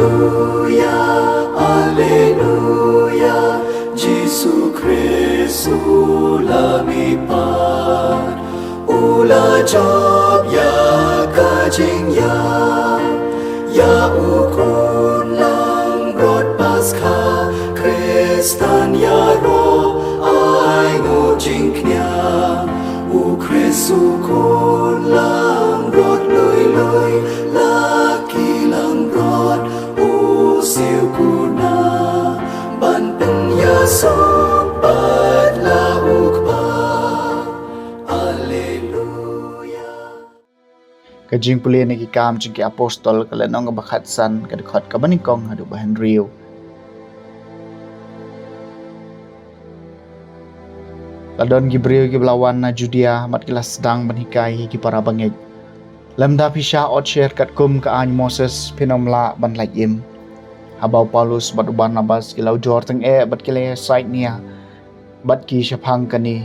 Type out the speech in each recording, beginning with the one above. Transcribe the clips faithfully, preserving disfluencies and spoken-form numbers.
Alleluia, Alleluia, Jisu Khrist u la mihpat, u la jop ïa ka jingïap, ïa u khun langbrot Paskha, Khristan ïaroh ai nguh jingkñia, u Khrist u khun langbrot lui lui, la ki langbrot u siew kuna, ban pynïasoh pat la u Kpa. Alleluia. Ka jingpule na Ki Kam jong ki Apostol, ka lynnong kaba khatsan, ka dkhot kaba nyngkong haduh ba hynriew. La don ki briew kiba la wan na Judia, bad ki la sdang ban hikai ïa ki para bangeit: Lymda phi shah ot sher katkum ka aiñ Moses, phin ym lah ban lait im. Haba u Paulus bad u Barnabas ki la ujor tyngeh bad ki la ïasaid nia bad ki shaphang kane,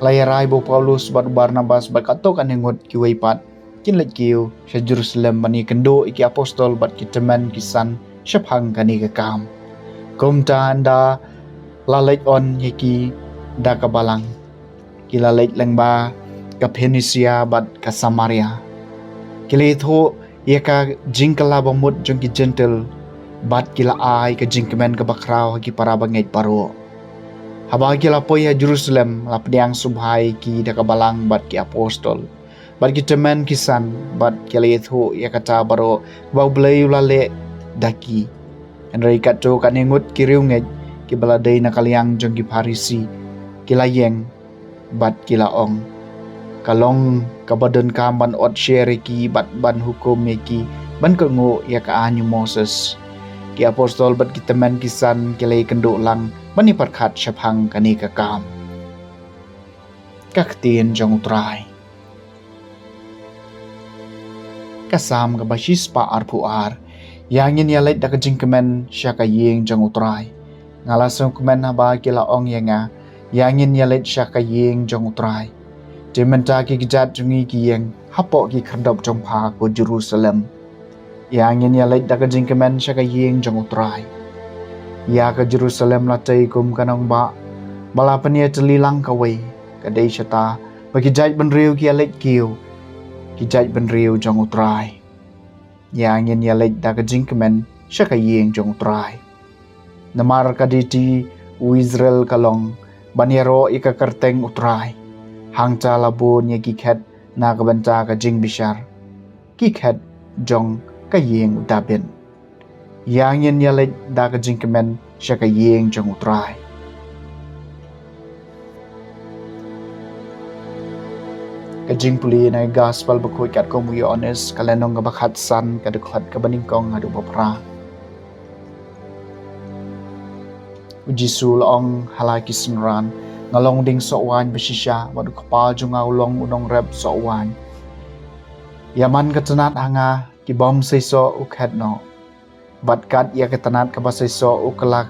la ïarai ba u Paulus bad u Barnabas bad katto katne ngut kiwei pat kin leit kiew sha Jerusalem ban ïakynduh ïa ki apostol bad ki tymmen ki san shaphang kane ka kam. Kumta ynda la leit on ïa ki da ka balang, ki la leit lyngba ka Phoenicia bad ka Samaria. Ki la ïathuh ïa ka jingkylla bamut jong ki Jentil, bad ki la ai ka jingkmen kaba khraw ha ki para bangeit baroh. Haba ki la poi ha Jerusalem, la pdiang sngewbha ïa ki da ka balang bad ki apostol bad ki tymmen ki san, bad ki la ïathuh ïa kata baroh ba U Blei u la leh da ki. Hynrei katto katne ngut ki riewngeit kiba la dei na ka liang jong ki Pharisi, ki la ïeng bad ki la ong: Ka long kaba donkam ban ot sher ïa ki bad ban hukum ïa ki ban kohnguh ïa ka aiñ u Moses. Ki apostol bad ki tymmen ki san ki la ïakynduh lang ban ïapyrkhat shaphang kane ka kam. Ka ktien jong U Trai. Ka Salm kaba shispah arphew ar. Ïa ngin ïaleit da ka jingkmen sha ka ïing jong U Trai. Nga la sngewkmen haba ki la ong ïa nga: Ïa ngin ïaleit sha ka ïing jong U Trai. Te mynta ki kjat jong ngi ki ïeng hapoh ki khyrdop jong pha, ko Jerusalem. Ïa ngin ïaleit da ka jingkmen sha ka ïing jong U Trai. Ïa ka Jerusalem la tei kum ka nongbah ba la pynïatylli lang kawei, ka dei shata ba ki jaitbynriew ki ïaleit kiew, ki jaitbynriew jong U Trai. Ïa ngin ïaleit da ka jingkmen sha ka ïing jong U Trai. Namar ka dieti u Israel ka long ban ïaroh ïa ka kyrteng U Trai. Hangta la bun ïa ki khet na ka bynta ka jingbishar, ki khet jong ka ïing u Dabid. Ïa ngin ïaleit da ka jingkmen sha ka ïing jong U Trai. Ka jingpule na ka Gospel bakhuid katkum u Ïoannis, ka lynnong kaba khatsan, ka dkhot kaba nyngkong haduh ba phra. U Jisu u la ong ha la ki synran: Nga long u dieng soh waiñ bashisha, bad U Kpa jong nga u long u nongrep soh waiñ. Ïa man ka tnat ha nga ki bym seisoh u khet noh, bad kat ïa ka tnat kaba seisoh u kylla,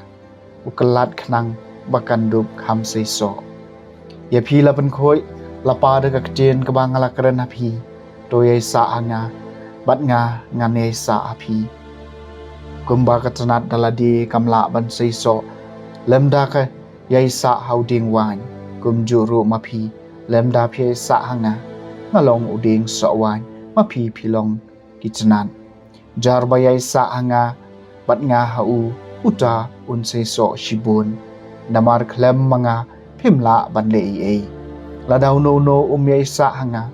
u kylla khnang ba kan dup kham seisoh. Ïa phi la pynkhuid lypa da ka ktien kaba nga la kren ha phi. To ïaisah ha nga, bad nga ngan ïaisah ha phi. Kumba ka tnat da lade kam lah ban seisoh lymda ka ïaisah ha u dieng waiñ, kumjuh ruh ma phi, lymda phi ïaisah ha nga, nga long u dieng soh waiñ, ma phi phi long ki tnat. Jar ba ïaisah ha nga bad nga ha u, uta un seisoh shibun. Namar khlem ma nga phim lah ban leh ei ei. Lada uno uno um ïaisah ha nga,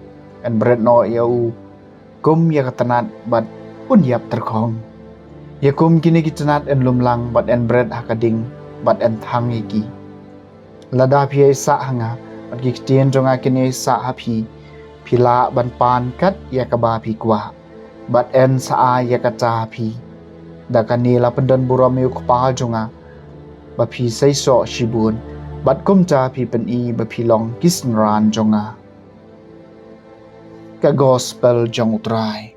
yn bret noh ïa u kum ïa ka tnat bad un ïap tyrkhong. Ïa kum kine ki tnat yn lum lang bad yn bret ha ka ding bad yn thang ïa ki. Lada phi ïaisah ha nga bad ki ktien jong nga kin ïaisah ha phi, phi lah ban pan kat ïa kaba phi kwah, bad yn sa ai ïa kata ha phi. Da kane la pyndon burom ïa U Kpa jong nga ba phi seisoh shibun, bad kumta phi pyni ba phi long ki synran jong nga. Ka Gospel jong U Trai.